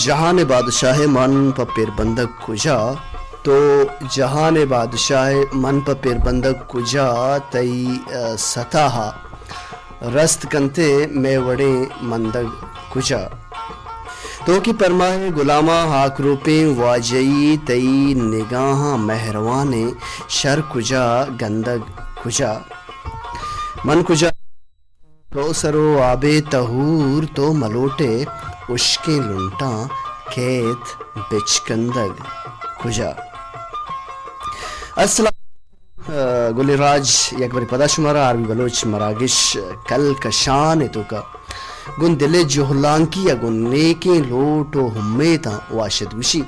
جہان ءِ بادشاہ ءَ من پہ پربندگ کجا؟ تو جہان ءِ بادشاہ ءَ من پہ پربندگ کجا؟ تئی، ءَ، ستا ءَ رست کنت ءَ مئے وڑیں مندگ کجا؟ تو کہ پرمائے گلاماں ہاکروپیں واجہی، تئی نگاہاں مہروانیں شر کجا، گندگ کجا؟ من کجا؟ کوثر ءُ آبِ طہور تو ملوٹئے، ہشکیں لنٹاں کئیت بچکندگ کجا؟ السلام، ءَ، گل راج، یک برے پدا شمارا آر بی بلوچ مراگش کلکشان ءِ توکا گوں دل ءِ جہلانکی ءَ گوں نیکیں لوٹ ءُ امیتاں واشت گوشی۔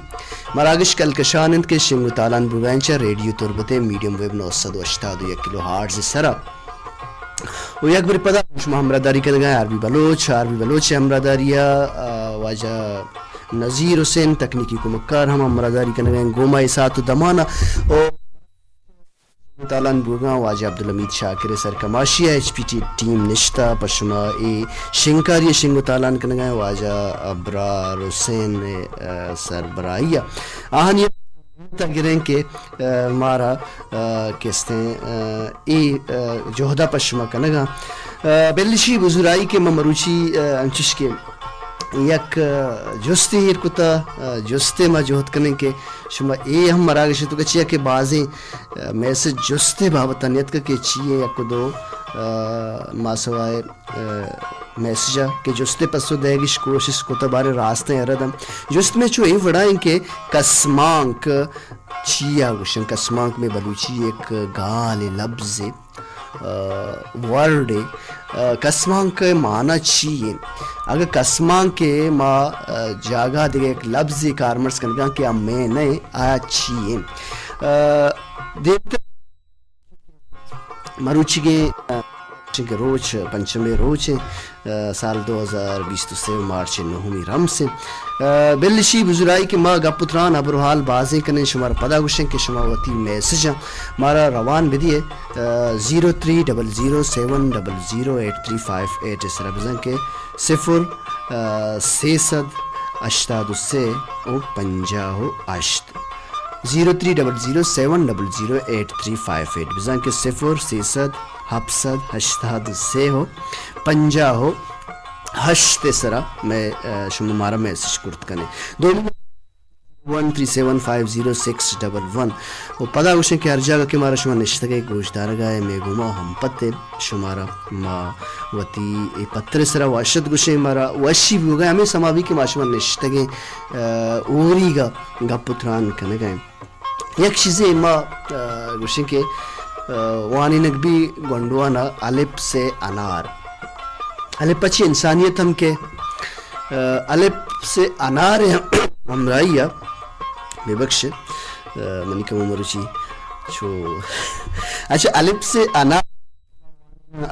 مراگش کلکشان انت کہ شنگ ءُ تالان بوگا انت چہ ریڈیو تربت ءِ میڈیم ویو نو سد ءُ ہشتاد ءُ یک کلو ہارٹز ءِ سرا۔ ءُ یک برے پدا شما ہمراہداری کنگا R B Baloch, R B Baloch ءِ ہمراہداری ءَ، ءَ، واجہ نذیر حسین تکنیکی کمکار ہم ہمراہداری کنگا گوں ما اے ساعت ءُ دمانا۔ ءُ تالان بوگاں واجہ عبدالحمید شاکر ءِ سرکماشی ءَ ایچ پی ٹی ٹیم نشتہ پہ شما اے شنگکاری ءِ شنگ ءُ تالان کنگا، واجہ ابرار حسین ءِ، ءَ، سربراہی ءَ۔ آہانی تاں گریں کہ، ءَ، مارا، ءَ، کستیں، ءَ، اے، ءَ، جہدا پہ شما کنگا۔ ءَ، بلشی بزرائی کہ من مروچی، ءَ، انچش کہ یک، ءَ، جستے ایر کتا، ءَ، جستے ما جہد کنیں کہ شما اے ہم مراگش ءِ توکا چیا کہ بازیں، ءَ، میسج جستے بابت نیتکا کہ چی ایں یک دو، ءَ، ما سوائے ءَ، میسج ءَ کہ جست ءِ پسو دئیگش کوشش کتہ، باریں راستیں ارد ہم۔ جست مئے چو اے وڑا انت کہ کسمانک چیا گوشن؟ کسمانک مئے بلوچی یک گالے، لبزے، ءَ، ورڈے۔ ءَ، کسمانک ءِ معنی چی انت؟ اگہ کسمانک ءَ ما، ءَ، جاگہ دگہ یک لبزے کارمرز کنگاں کہ آ مئے نہ انت، آ چی انت؟ ءَ، دیمتر مروچیگیں، ءَ، چنکہ روچ پنچمے روچ انت، ءَ، سال دو ہزار بیست ءُ سے مارچ ءِ نہمی رمس انت۔ ءَ، بلشی بزرائی کہ ما گپ ءُ تران، ہبر ءُ حال بازیں کنیں، شمارا پدا گوشیں کہ شما وتی میسجاں مارا روان بدیے، ءَ، zero three double zero seven double zero eight three five eight ءِ سرا، بزاں کہ صفر، ءَ، سے سد ہشتاد ءُ سے ءُ پنجاہ ءُ ہشت۔ Zero three double zero seven double zero eight three five eight, بزاں کہ صفر سے سد ہپت سد ہشتاد ءُ سے ءُ پنجاہ ءُ ہشت ءِ سرا مئے، ءَ، شما مارا میسج کرت کنے۔ دومی one three seven five zero six double one. ءُ پدا گوشیں کہ ہر جاگہ کہ مارا شما نشتگے گوشدارگا ئے، مئے گوما ہم پتے شمارا ما وتی اے پتر ءِ سرا واشت گوشیں، مارا وشی بوگا ہمے سما بی کہ ما شما نشتگیں، ءَ، اوریگا گپ ءُ تران کنگا ایں۔ یک چیزے ما، ءَ، گوشیں کہ، ءَ، وانینگ بی گونڈوانا الپ سے انار۔ الپ ءَ چی انسانیت ہم کہ، ءَ، الپ سے انار ءِ ہمراہی ءَ، بے بخش، ءَ، منی کمو مروچی چو، اچھا، الپ سے انار،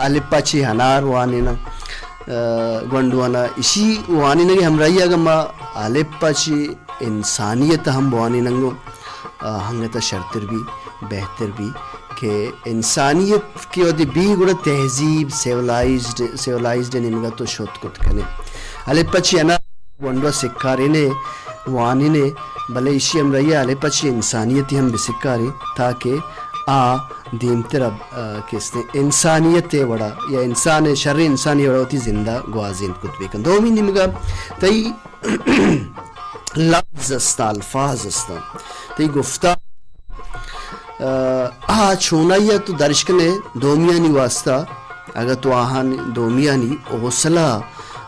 الپ ءَ چی انار وانیناں، ءَ، گونڈوانا، اشی وانینگ ءِ ہمراہی ءَ اگاں ما الپ ءَ چی انسانیت ہم بوانیننگو، آ، ہنگت ءَ شرتر بی، بہتر بی کہ انسانیت کہ وہدے بی گڑا تہذیب، سیولائزڈ، سیولائزڈ ءِ نیمگ ءَ تو شت کت کنے۔ الپ ءَ چی انار گونڈو ءَ سکارینے، وانے نے، بلے ایشی ہمراہی ءَ الپ ءَ چی انسانیتی ہم بہ سکارے تاکہ آ دیمتر ءَ، آ، کہ استیں انسانیت ءِ وڑا یا انسان ءِ، شریں انسانی وڑا وتی زند ءَ گوازینت کت بہ کن۔ دومی نیمگ ءَ تئی لفظ است، الفاظ است، تئی گفتار، آ، آ چونائی ءَ تو درش کنے دومیانی واسطہ، اگہ تو آہان دومیانی حوصلہ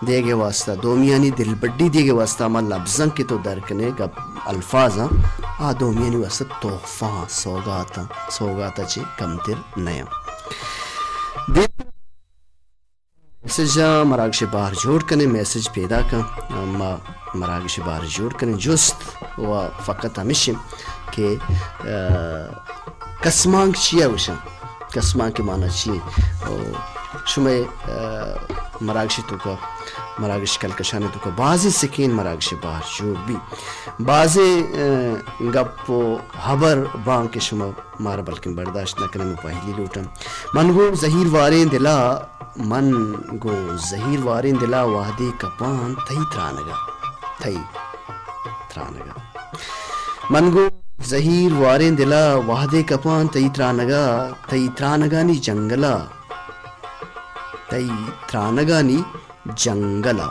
دیگ ءِ واسطہ، دومیانی دلبڈی دیگ ءِ واسطہ ہما لبزاں کہ تو در کنے، گپ الفاظاں، آ دومیانی واسطہ تحفہ آں، سوگات آں، سوگات ءَ چہ کمتر نیاں۔ دیم میسج ءَ مراگش ءِ بہر جوڑ کنیں، میسج پیداک آں، ما مراگش ءِ بہر جوڑ کنیں۔ جست و فقط ہمیش انت کہ، آ، کسمانک چیا گوشاں؟ کسمانک ءِ معنی چی انت؟ او شمئے، آ، مراگش ءِ توکا، مراگش کلکشان ءِ توکا بازیں سکین مراگش ءِ بہر جوڑ بی۔ بازیں، آ، گپ و ہبر باں کہ شما مارا بلکن برداشت نہ کنئے، من پہلی لوٹاں۔ من گوں زہیر واریں دلا، من گوں زہیر واریں دلا وہدے کپاں تئی ترانگا، تئی۔ ترانگا۔ من گوں زہیر واریں دلا وہدے کپاں تئی ترانگا، تئی ترانگانی جنگلا، تئی ترانگانی جنگلا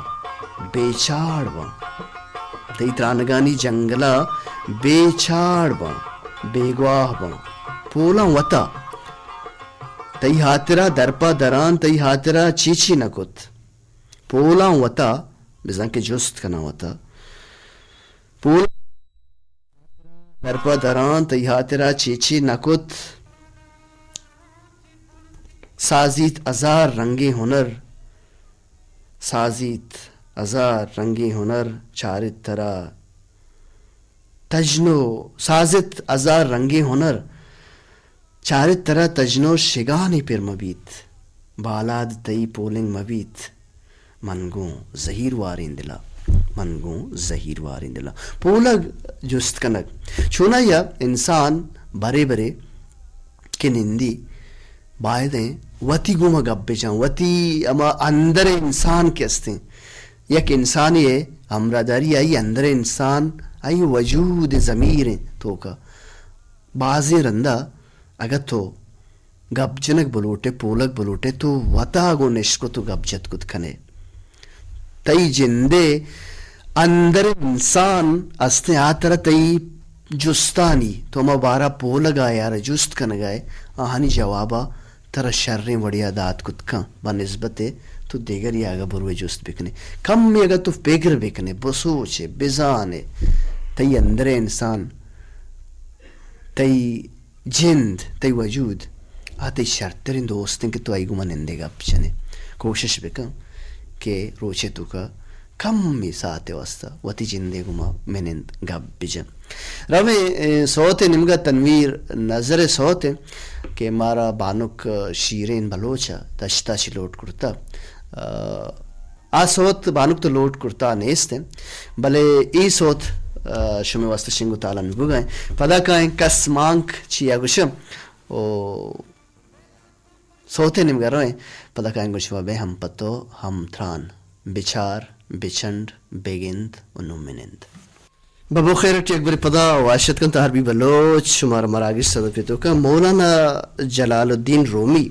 بے چاڑ باں، تئی ترانگانی جنگلا بے چاڑ باں، بیگواہ باں، پولاں وتا تئی ہاترا درپا دراں، تئی ہاترا چی چی نہ کت۔ پولاں وتا، بزاں کہ جست کناں وتا۔ پولاں درپا دراں، تئی ہاترا چی چی نہ کت۔ سازیت ہزار رنگیں ہنر، سازیت ہزار رنگیں ہنر، چارت ترا تژنو، سازت ہزار رنگیں ہنر، چارت ترا تژنو شگانے پر مہ بیت، بالاد تئی پولنگ مہ بیت۔ من گوں زہیر واریں دلا، من گوں زہیر واریں دلا۔ پولگ جست کنگ۔ چونایا انسان برے برے کہ نندی، بایدیں وتی گوما گپ بجاں، وتی ہما اندر انسان کہ استیں، یک انسانے ء ہمراہداری آئی اندر انسان، آئی وجود ضمیر توکا۔ بازیں رندا اگہ تو گپ جنگ بلوٹے، پولگ بلوٹے، تو وتا گوں نشت کت و گپ جت کت کنے۔ تئی جندے اندر انسان استیں، آ ترا تئی جستانی، تو ہما بارا پولگا یارا جست کنگائے، آہانی جوابا ترا شریں وڑیا دات کت کن، بہ نسبت تو دگری آگا بروے جست بکنے۔ کمے اگہ تو فکر بکنے، بسوچے، بزانے، تئی اندر انسان، تئی جند، تئی وجود، آ تئی شرتریں دوست انت کہ تو آئی گوما نندے گپ جنے۔ کوشش بکن کہ روچے توکا کمی ساعتے واسطہ وتی جندے گوما منند گپ بجن۔ رویں، اے، سوتے نیمگا تنویر نظر سوتے کہ مارا بانک شیرین بلوچ دشتا چی لوٹ کرتا۔ آ، آ سوت بانک تو لوٹ کرتا نیست انت، بلے اے سوت، آ، شمے واسطہ شنگ و تالان بوگا انت۔ پدا کائیں کس مانک چیا گوشم او سوتے نیمگا رویں، پدا کائیں گوشوا بے ہم پتو ہم تران، بچار، بچنڈ، بگند و نمنند۔ ببو خیر ٹی یک برے پدا واشت کنت ہر بی بلوچ، شمارا مراگش صدف توکا مولانا جلال الدین رومی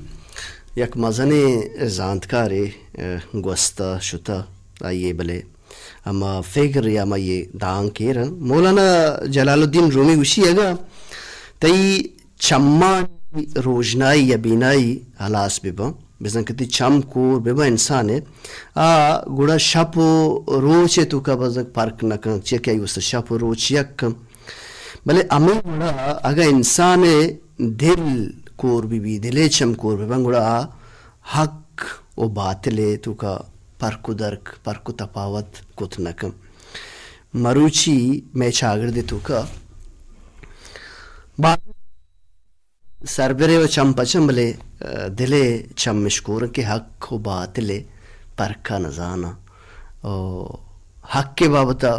یک مزنیں زانتکارے، اه، گوستہ شتہ آئیے بلے ہما فکر یا ہما یہ دانک ایر انت۔ مولانا جلال الدین رومی گوشی اگاں تئی چمانی روژنائی یا بینائی ہلاس بہ باں، بزاں کہ تئی چم کور بہ باں انسان ء، آ گڑا شپ و روچ ء توکا بزگ پرک نہ کنت، چیا کہ آئی واسطہ شپ و روچ یک انت۔ بلے ہمے وڑا اگاں انسان ء دل کور بہ بی، دل ء چم کور بہ باں، گڑا آ حق و باطل ء توکا پرک و درک، پرک و تپاوت کت نہ کن۔ مروچی مئے چاگرد ء توکا با-، سربرے و چم پچم بلے، اه، دل ء چم اشکور کہ حق و باطل ء پرک ء نزاناں و حق ء بابت ء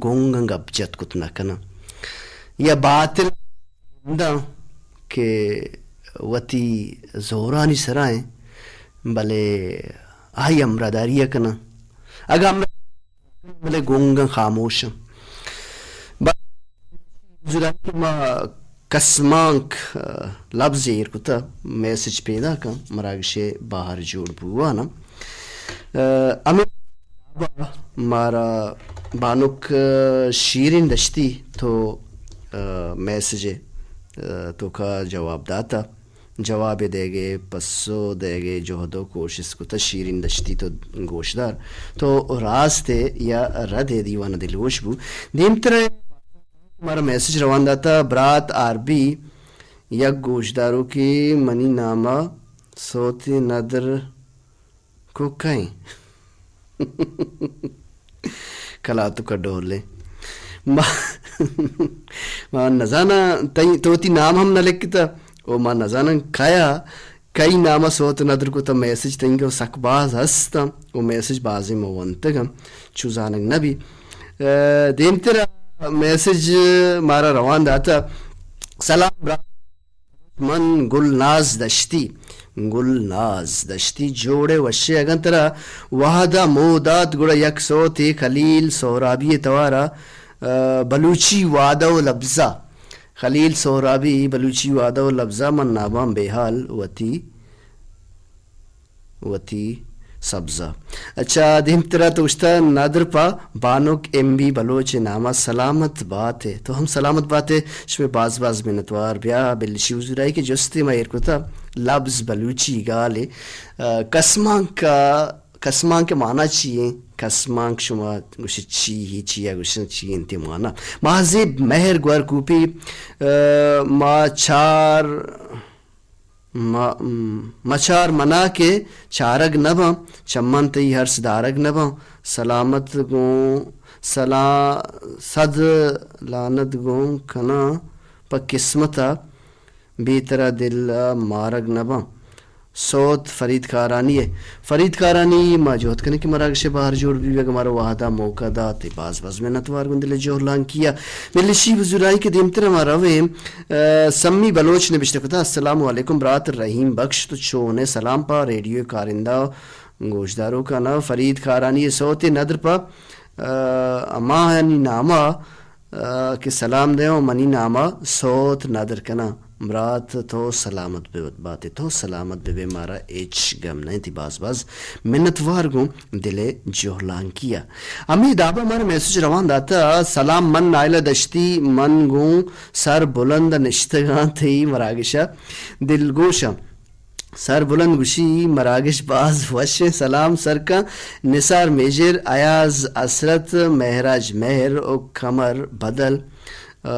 گونگاں گپ جت کت نہ کناں یا باطل گنداں کہ وتی زورانی سرا ایں، بلے آئی ہمراہداری ء کناں۔ اگاں ہمراہ، بلے گونگاں، خاموشاں۔ با-، زورانی کہ ما کسمانک، ء، لبز ایر کتہ، میسج پیداکاں، مراگش ء باہر جوڑ بوان۔ ء، ہمے مارا بانک، ء، شیرین دشتی تو، ء، میسج ء، ء، توکا جواب داتا۔ جواب ء دئیگ ء، پسو دئیگ ء جہد و کوشست کتہ۔ شیرین دشتی تو گوشدار۔ تو راست ء یا رد ء دیوان ء دلگوش بو۔ دیمتر ء مارا میسج روان داتا، برات آر بی یک گوشداروکے منی نام ء سوت ندر کو کئیں؟ کلاتک ء ڈولیں۔ ما، ما نزاناں، تئی، تو وتی نام ہم نہ لکھتہ، او ما نزاناں کیا، کئی نام ء سوت ندر کتہ میسج تنگ ء سک باز ہستاں، او میسج بازیں ما ونتگاں، چو زانگ نہ بی۔ ء، دیمتر ء میسج مارا روان داتہ، سلام برات، من گل ناز دشتی، گل ناز دشتی جوڑ ءُ وش ئے۔ اگاں ترا وہد ءَ موہ دات گڑا یک سوتے خلیل سہرابی ءِ توار ءَ، آ، بلوچی وعدہ ءُ لبزہ۔ خلیل سہرابی، بلوچی وعدہ ءُ لبزہ، من ناباں بے حال وتی وتی سبزہ۔ اچھا، دیمترا تو گوشتہ ندر پہ بانک ایم بی بلوچ ءِ نام ءَ۔ سلامت بات ئے، تو ہم سلامت بات ئے، شمے باز باز منتوار۔ بیا بلشی حضور ءِ کہ جستے ما ایر کتہ، لبز بلوچی گال ئے، آ، کسمانک ءَ، کسمانک ءِ مانا چی ایں؟ کسمانک شما گوشے چی ایں، چی ءَ گوشن، چی انت مانا؟ ماہ زیب مہر گور کوپی، آ، ما چار ما-، م-، مچار منا کہ چارگ نہ باں، چماں تئی ہرس دارگ نہ باں۔ سلامت گوں سلا-، صد لعنت گوں کناں پہ قسمت ءَ، بے ترا دل ءَ مارگ نہ باں۔ سوت فرید کارانی ءِ۔ فرید کارانی، ما جہد کنیں کہ مراگش ءِ بہر جوڑ بی، اگہ مارا وہد ءَ موقع دات ئے۔ باز باز منتوار گوں دل ءِ جہلانکی ءَ۔ بلشی بزرائی کہ دیمتر ءَ ما رویں۔ آ، سمی بلوچ نبشتہ کتہ، السلام علیکم برات رحیم بخش، تو چون ئے؟ سلام پہ ریڈیو کارندہ گوشداروکاں۔ فرید کارانی ءِ سوت ءَ ندر پہ، آ، ہماہانی نام ءَ، آ، کہ سلام دیاں، منی نام ءَ سوت ندر کناں۔ برات تو سلامت بہ بات ئے، تو سلامت بہ بے، مارا ہچ گم نہ انت۔ باز باز منتوار گوں دل ءِ جہلانکی ءَ۔ ہمے داب ءَ مارا میسج روان داتہ، سلام، من نائلہ دشتی، من گوں سر بلند ءَ نشتگاں تئی مراگش ءَ دلگوش آں۔ سر بلند گوشی، مراگش باز وش انت۔ سلام سرکاں نثار میجر، ایاز حسرت، مہراج مہر و قمر بدل، آ،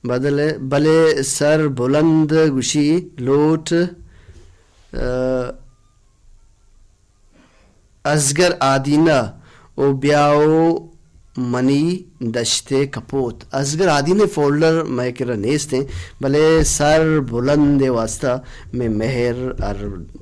بدل ءَ، بلے سر بلند گوشی لوٹ، آ، ازگر آدینہ و بیا و منی دشت ءِ کپوت۔ ازگر آدینہ ءِ فولڈر مئے کرا نیست انت، بلے سر بلند ءِ واستہ مئے مہر ہر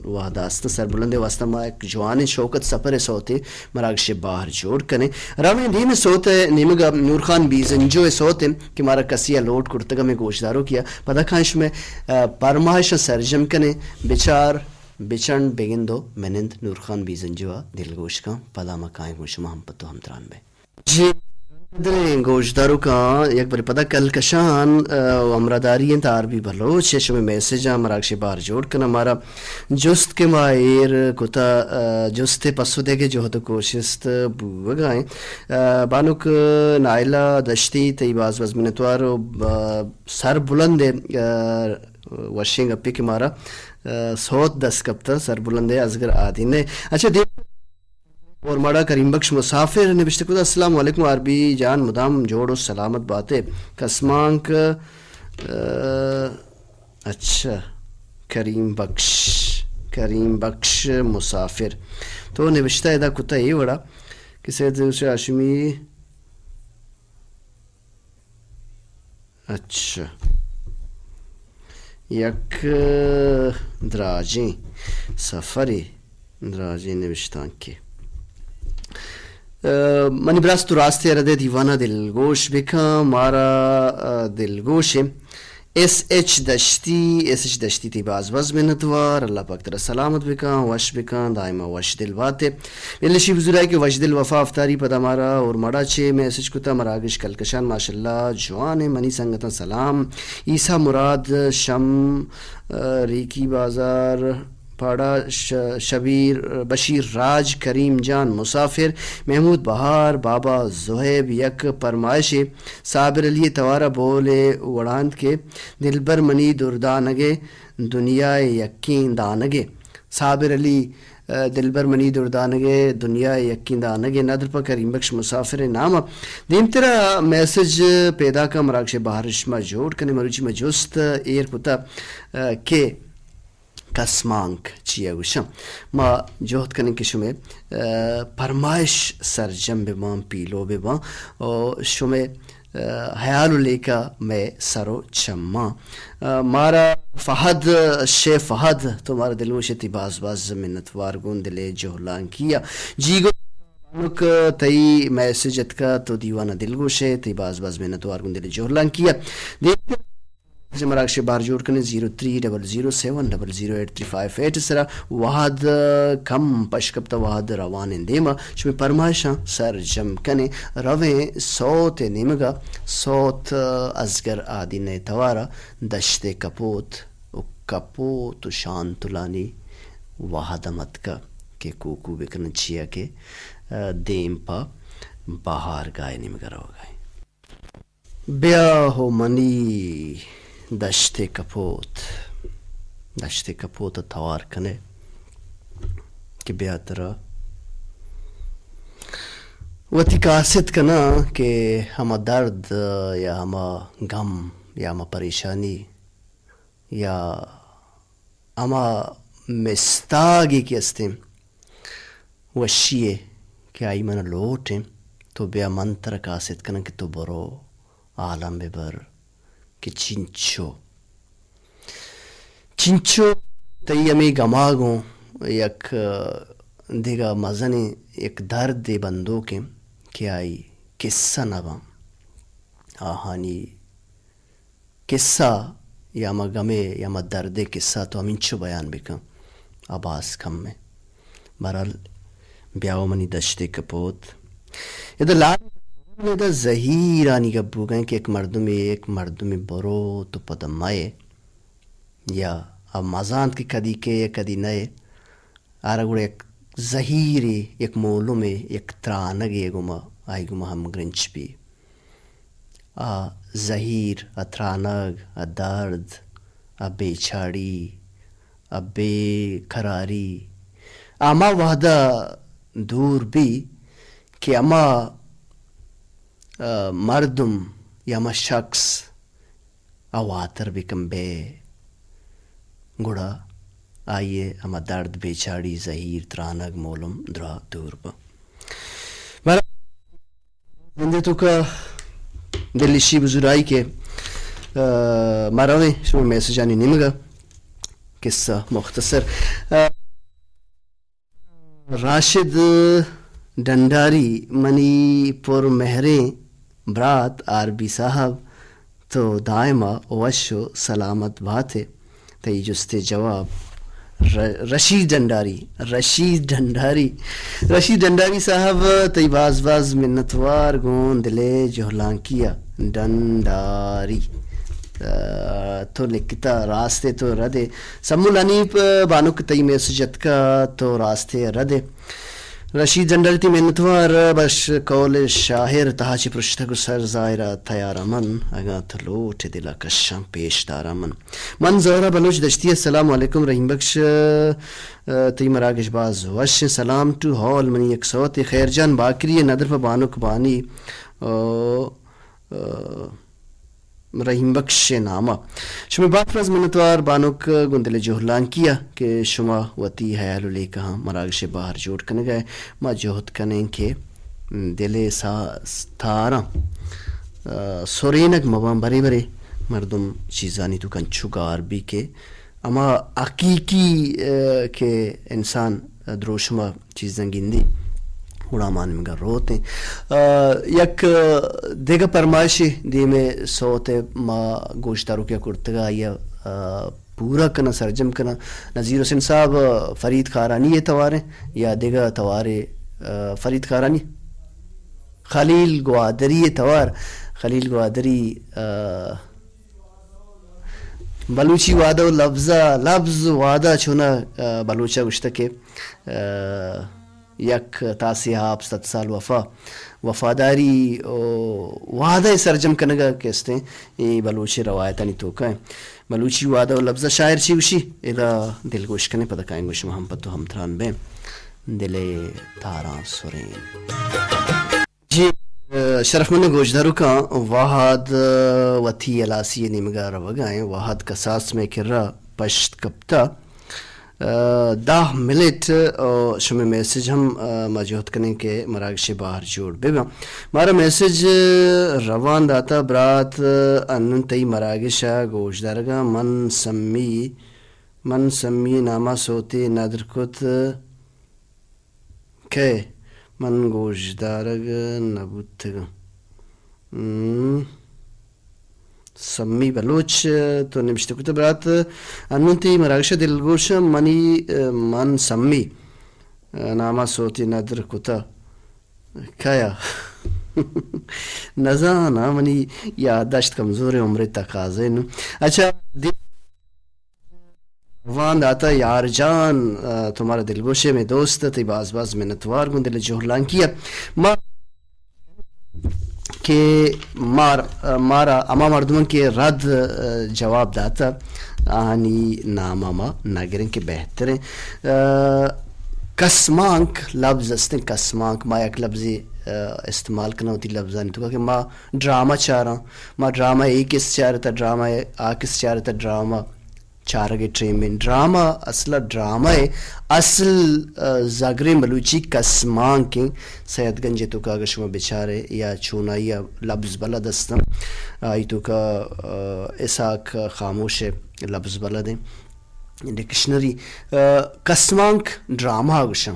وہد ءَ است۔ سر بلند ءِ واستہ ما یک جوانیں شوکت سپر ءِ سوتے مراگش ءِ بہر جوڑ کنیں۔ رویں دیم ءِ سوت ءِ نیمگ ءَ، نور خان بیزنجو ءِ سوت انت کہ مارا کسے ءَ لوٹ کرتگ، ہمے گوشداروکے ءَ۔ پدا کائیں شمئے، آ، پرمائشاں سرجم کنیں۔ بچار، بچنڈ، بگند و منند۔ نور خان بیزنجو ءَ دلگوش کن، پدا ما کائیں گوں شما ہم پہ تو ہمتران بئیں۔ جی، قدریں گوشداروکاں یک برے پدا کلکشان، آ، و ہمراہداری انت آر بی بلوچ ءِ۔ شمئے میسجاں مراگش ءِ بہر جوڑ کناں۔ مارا جست کہ ما ایر کتہ، آ، جست ءِ پسو دیگ ءِ جہد و کوشست بوگا انت۔ آ، بانک نائلہ دشتی، تئی باز باز منتوار و، آ، سر بلند ءِ، آ، وشیں گپے کہ مارا، آ، سوت دست کپتہ، سر بلند ءِ ازگر آدینہ ءِ۔ اچھا، دیم اور مڑا کریم بخش مسافر نبشتہ کتہ، السلام علیکم آر بی جان، مدام جوڑ و سلامت بات ئے۔ کسمانک، آ، اچھا، کریم بخش، کریم بخش مسافر۔ تو نبشتہ ادا کتہ اے وڑا کہ سید ظہور شاہ ہاشمی اچھا۔ یک دراجیں سفرے، دراجیں نبشتانکے۔ آ، منی براس تو راستی ءَ ردے دیوان ءَ دلگوش بکن، مارا، آ، دلگوش ایں۔ S H Dashti, S H Dashti تئی باز باز منتوار، اللہ پاک ترا سلامت بکن، وش بکن، دائما وش دل بات ئے۔ بلشی بزرائے کہ وشدل وفا افتاری پدا مارا اور مڑا چے میسج کتا، مراگش کلکشان ماشاءاللہ جوان ایں۔ منی سنگتاں سلام۔ عیسیٰ مراد شم، آ، ریکی بازار پاڑا، ش-، شبیر، بشیر راج، کریم جان مسافر، محمود بہار، بابا زہیب یک پرمائشے، صابر علی توارا بولے وڑاند کے دلبر منی دردانگے دنیا یکیں دانگے۔ صابر علی، آ، دلبر منی دردانگے دنیا یکیں دانگے، ندر پہ کریم بخش مسافر نام۔ دیمترا میسج پیدا کا، مراگش بہر شما جوڑ کنے، مروچی ما جست ایر کتا، آ، کہ کسمانک چیا گوشاں۔ ما جہد کنیں کہ شمے، آ، پرمائش سرجم بباں، پیلو بباں، و شمے آ، ہیال و لیکہ مئے سر و چماں۔ آ، مارا فہد، شے فہد، تو مارا دلگوش ئے، تئی باز باز منتوار گوں دل ءِ جہلانکی ءَ۔ جی گوں بانک، تئی میسج اتکا، تو دیوان ءَ دلگوش ئے، تئی باز باز منتوار گوں دل ءِ جہلانکی ءَ۔ دیم مراگش ءِ بہر جوڑ کنیں zero three double zero seven double zero eight three five eight ءِ سرا۔ وہد کم پش کپتہ، وہد روان ایں دیما۔ شمئے پرمائشاں سرجم کنیں۔ رویں سوت ءِ نیمگا۔ سوت اصغر آدینہ ءِ توارا، دشت کپوت و کپوت و شانتلانی وہد ہم اتکہ کہ کوکو بکنن، چیا کہ دیم پہ بہارگاہ ءِ نیمگا روگا ایں۔ بیا ہو منی دشت کپوت، دشت کپوت ءَ توار کنے کہ بیا ترا وتی کاسد کناں کہ ہما درد یا ہما غم یا ہما پریشانی یا ہما مستاگے کہ استیں وشی ءِ کہ آئی من لوٹ ایں، تو بیا من ترا کاسد کناں کہ تو برو عالم ببر کہ چنچو، چنچو تئی ہمے گما گوں یک دگہ مزنیں یک دردے بندوکیں کہ آئی قصہ نہ باں۔ آہانی قصہ یا ہما غمے یا ہما دردے قصہ تو ہمینچو بیان بکن، آ باز کم ایں۔ بہرحال، بیا ہو منی دشت کپوت۔ ادا لال، ادا زہیرانی گپ بوگا ایں کہ یک مردمے، یک مردمے برو تو پدا مئے، یا آ مزانت کہ کدی کئے یا کدی نئے، آرا گڑا یک زہیرے، یک مولمے، یک ترانگے گوما، آئی گوما ہمگرنچ بی۔ آ زہیر، آ ترانگ، آ درد، آ بے چاڑی، آ بے قراری، آ ہما وہدا دور بی کہ ہما، آ، مردم یا ہما شخص آ واتر بکن بے، گڑا آئی ءِ ہما درد، بے چاڑی، زہیر، ترانگ، مولم درا دور باں۔ بہرحال، زندے توکا دل اشی بزرائی کہ، آ، ما رویں شمئے میسجانی نیمگا۔ قصہ مختصر۔ آ، راشد ڈنڈاری، منی پر مہریں برات آر بی صاحب، تو دائما وش و سلامت بات ئے۔ تئی جست ءِ جواب ر-، رشید ڈنڈاری، رشید ڈنڈاری، رشید ڈنڈاری صاحب، تئی باز باز منتوار گوں دل ءِ جہلانکی ءَ۔ ڈنڈاری، آ، تو لکھتا راست ئے، تو رد ئے۔ سمول حنیف بانک، تئی میسج اتکا، تو راست ئے، رد ئے۔ رشید ڈنڈاری، تئی منتوار۔ بش قول شاعر تہا چہ پرشتگ و سر ظاہرا تیار من، اگاں تو لوٹ ئے دلا کشاں پیش دارا من۔ من زہرا بلوچ دشتی، السلام علیکم رحیم بخش، آ، تئی مراگش باز وش۔ سلام ٹو ہال، منی یک سوتے خیر جان باکری ءِ ندر پہ بانک بانی، آ، آ، رحیم بخش ءِ نام ءَ۔ شمئے باز باز منتوار بانک گوں دل ءِ جہلانکی ءَ کہ شما وتی ہیال و لیکہاں مراگش ءِ بہر جوڑ کنگ ءَ۔ ما جہد کنیں کہ دل ءِ سا-، تاراں، آ، سرینگ مباں۔ برے برے مردم چیزانی توک انچو گار بی کہ ہما حقیقی، آ، کہ انسان دروشم ءَ چیزاں گندی، گڑا ما نمگا روت ایں۔ آ، یک دگہ پرمائشے دیم ءِ سوت ءَ ما گوشداروکے ءَ کرتگ، آئی ءَ، آ، پورا کناں، سرجم کناں۔ نذیر حسین صاحب، فرید خارانی ءِ توار ایں یا دگہ توارے؟ آ، فرید خارانی، خلیل گوادری ءِ توار، خلیل گوادری، آ، بلوچی وعدہ و لبزا، لبز وعدہ چونا، آ، بلوچا گوشتہ کہ، آ، یک تاسے آپ صد سال وفا، وفاداری و وعدہ ءِ سرجم کنگا کہ استیں، اے بلوچی روایتانی توکا ایں۔ بلوچی وعدہ و لبزا شاعر چی گوشی؟ ادا دلگوش کنیں، پدا کائیں گوش ما ہم پہ تو ہمتران بیں۔ دل ءِ تاراں سرین۔ جی، آ، شرفمند گوشداروکاں، وہد، آ، وتی ہلاسی ءِ نیمگا روگا ایں۔ وہد کساس مئے کرا پشت کپتا۔ آ، دہ منٹ، آ، شمئے میسج ہم، آ، ما جہد کنیں کہ مراگش ءِ بہر جوڑ بباں۔ مارا میسج، آ، روان داتا برات، آ، انون تئی مراگش ءَ گوشدارگاں، من سمی، من سمی ناما سوتے ندر کت۔ کئے؟ من گوشدارگ نہ بوتگاں۔ ہم۔ سمی بلوچ، تو نبشتہ کتہ برات، انوں تئی مراگش ءَ دلگوش آں، منی، من سمی ناما سوتی ندر کتہ۔ کیا؟ نزاناں، منی یادداشت کمزوریں، عمر ءِ تقاضہ نوں۔ اچھا، دی-، وان داتہ یار جان، تو مارا دلگوش ئے، مئے دوست، تئی باز باز منتوار گوں دل ءِ جہلانکی ءَ۔ ما کہ مار-، مارا ہما مردماں کہ رد، جواب داتہ، آہانی نام ءَ ما نہ گریں کہ بہتریں۔ کسمانک لبز استیں، کسمانک ما یک لبزے استعمال کناں وتی لبزانی توکا کہ ما ڈرامہ چاراں، ما ڈرامہ اے کس چارتہ، ڈرامہ آ کس چارتہ، ڈرامہ چارگ ءِ ٹیم انت۔ ڈرامہ اصل ءَ، ڈرامہ ءِ اصل، آ، زگریں بلوچی کسمانک انت۔ سید گنج ءِ توکا اگہ شما بچارے یا چونائی ءَ لبز بلد استاں، آئی توکا، آ، اسحاق خاموش ءِ لبز بلد انت۔ ڈکشنری، آ، کسمانک ڈرامہ ءَ گوشاں۔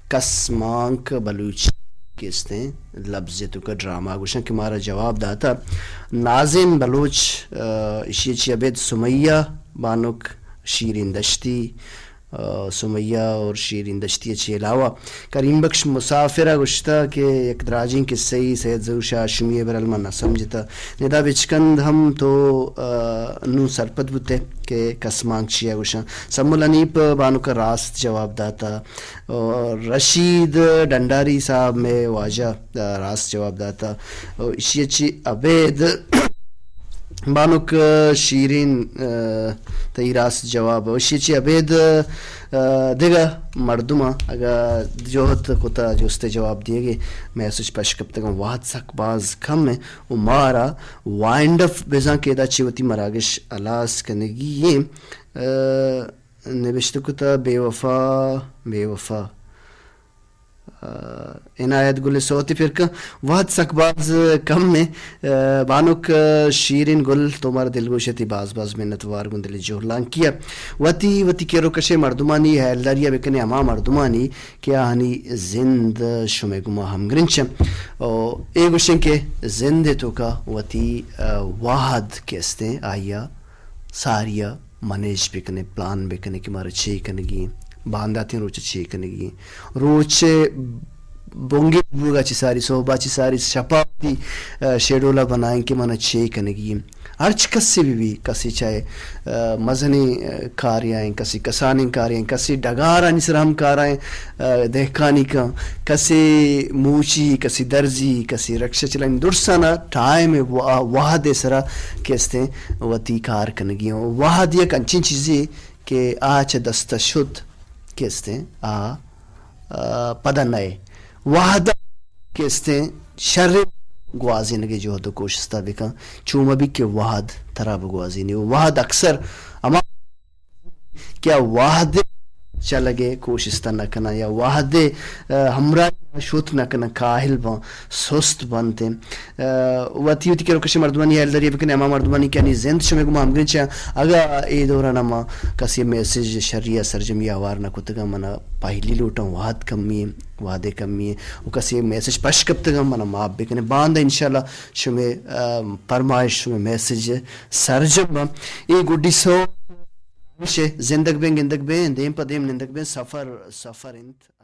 کسمانک بلوچی کہ استیں لبز ءِ توکا ڈرامہ گوشاں کہ مارا جواب داتہ نازین بلوچ، آ، ایشی ءَ چہ ابید سمیہ بانک، شیرین دشتی، آ، سمیہ اور شیرین دشتی ءَ چہ علاوہ کریم بخش مسافر ءَ گوشتہ کہ یک دراجیں قصہ ای سید ظہور شاہ ہاشمی ءِ، بہرحال ما نہ سمجھتہ۔ ندا بچکند ہم تو، آ، نوں سرپد بوتے کہ کسمانک چیا گوشاں۔ سمل حنیف بانک ءَ راست جواب داتہ۔ اور رشید ڈنڈاری صاحب مئے واجہ، آ، راست جواب داتہ۔ اور ایشی ءَ چہ ابید بانک شیرین، آ، تئی راست جواب۔ اور ایشی ءَ چہ ابید، آ، دگہ مردماں اگہ جہد کتہ جست ءِ جواب دیگ ءِ، میسج پش کپتگاں، وہد سک باز کم انت و مارا وائنڈ اپ بزاں کہ ادا چہ وتی مراگش ہلاس کنگی ایں۔ آ، نبشتہ کتہ بے وفا، بے وفا۔ آ، عنایت گل ءِ سوت ءِ پرکاں وہد سک باز کم انت۔ آ، بانک شیرین گل، تو مارا دلگوش ئے، تئی باز باز منتوار گوں دل ءِ جہلانکی ءَ۔ وتی، وتی کر و کش ءِ مردمانی ہیالداری ءَ بکن ئے، ہما مردمانی کہ آہانی زند شمئے گوما ہمگرنچ انت۔ او اے گوشیں کہ زند ءِ توکا وتی، آ، وہد کہ استیں آئی ءَ ساری ءَ منیج بکن ئے، پلان بکن ئے کہ مارا چے کنگی انت، بانداتیں روچ ءَ چے کنگی انت، روچ ءِ بنگے بوگ ءَ چہ ساری، سہب ءَ چہ ساری، شپ ءَ وتی، آ، شیڈول ءَ بنائیں کہ منا چے کنگی انت۔ ہرچ کسے بہ بی، کسے چاہے، آ، مزنیں، آ، کارے ءَ انت، کسے کسانیں کارے ءَ انت، کسے ڈگارانی سرا ہم کار ءَ انت، آ، دہکانی کن، کسے موچی، کسے درزی، کسے رکشہ چلانی، درسانا ٹائم ءِ وا-، وہد ءِ سرا کہ استیں وتی کار کنگی انت۔ وہد یک انچیں چیزے کہ آ چہ دست ءَ شت کہ استیں آ، آ، پدا نئے۔ وہد کہ استیں شریں گوازینگ ءِ جہد و کوشست ءَ بکن، چو مہ بی کہ وہد ترا بگوازینی۔ وہد اکثر ہما کہ آ وہد ءِ چلگ ءِ کوشست ءَ نہ کناں یا وہد ءِ، آ، ہمراہی ءَ شت نہ کناں، کاہل باں، سست بنت۔ آ، وتی وتی کر و کش ءِ مردمانی ہیالداری ءَ بکن ئے، ہما مردمانی کہ آہانی زند شمئے گوما ہمگرنچ انت۔ اگاں اے دوران ءَ ما کسے میسج شری ءَ سرجمی ءَ ہوار نہ کتگاں، منا پہلی لوٹاں، وہد کمی انت، وہد ءِ کمی انت، و کسے میسج پش کپتگاں، منا معاف بکن ئے۔ باندا انشاءاللہ شمئے، آ، پرمائش، شمئے میسج سرجم باں۔ اے گڈی سو ہمیش ئے، زندگ بیں، گندگ بیں، دیم پہ دیم نندگ بیں، سفر، سفر انت۔